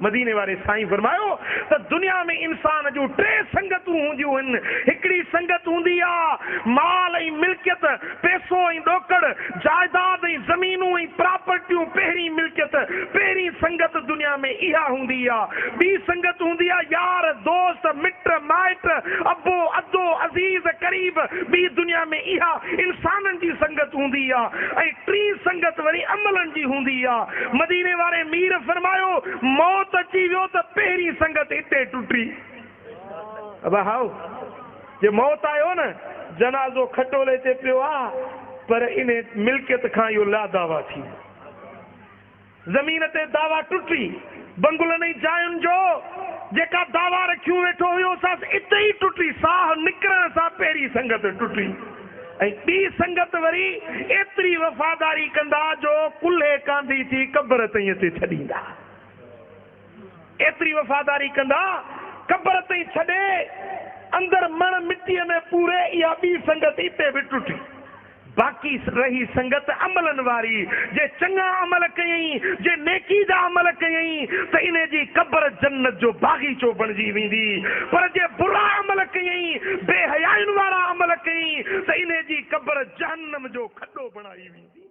मदीने वारे साईं फरमायो त दुनिया में इंसान जूं टे संगतूं हूंदियूं आहिनि। हिकिड़ी संगत हूंदी आहे माल ऐं मिल्कियत, पैसो ऐं ॾोकड़, जायदाद ऐं ज़मीनूं ऐं प्रॉपर्टियूं। पहिरीं मिल्कियत, पहिरीं संगत दुनिया में इहा हूंदी आहे। ॿी संगत हूंदी आहे यार, दोस्त, मिट माइट, अबो अदो, अज़ीज़ क़रीब। ॿी दुनिया में इहा इंसाननि जी संगत हूंदी आहे। ऐं टीं संगत वरी अमलनि जी हूंदी आहे। मदीने वारे मीर फरमायो मौत अची वियो त पहिरीं संगत हिते टुटी। अबा how जे मौत आयो न, जनाज़ो खटोले ते पियो आहे, पर इन मिल्कियत खां इहो ला दावा थी, ज़मीन ते दावा टुटी। बंगुलनि ऐं जायुनि जो जेका दावा रखियूं वेठो हुयो सा इते ई टुटी। साह निकिरण सां पहिरीं संगत टुटी। ऐं ॿी संगत वरी एतिरी वफ़ादारी कंदा जो कुल्हे कांधी थी क़बर ताईं अचे छॾींदा। एतिरी वफ़ादारी कंदा क़बर ताईं छॾे, अंदरि मण मिटीअ में पूरे। इहा ॿी संगत हिते बि टुटी। बाक़ी रही संगत अमलनि वारी। जे चङा अमल कयईं, जे नेकी जा अमल कयईं त इन जी क़बर जन्नत जो बाग़ीचो बणिजी वेंदी। पर जे बुरा अमल कयईं, बेहयायुनि वारा अमल कयईं त इन जी क़बर जहन्नम जो खॾो बणाई वेंदी।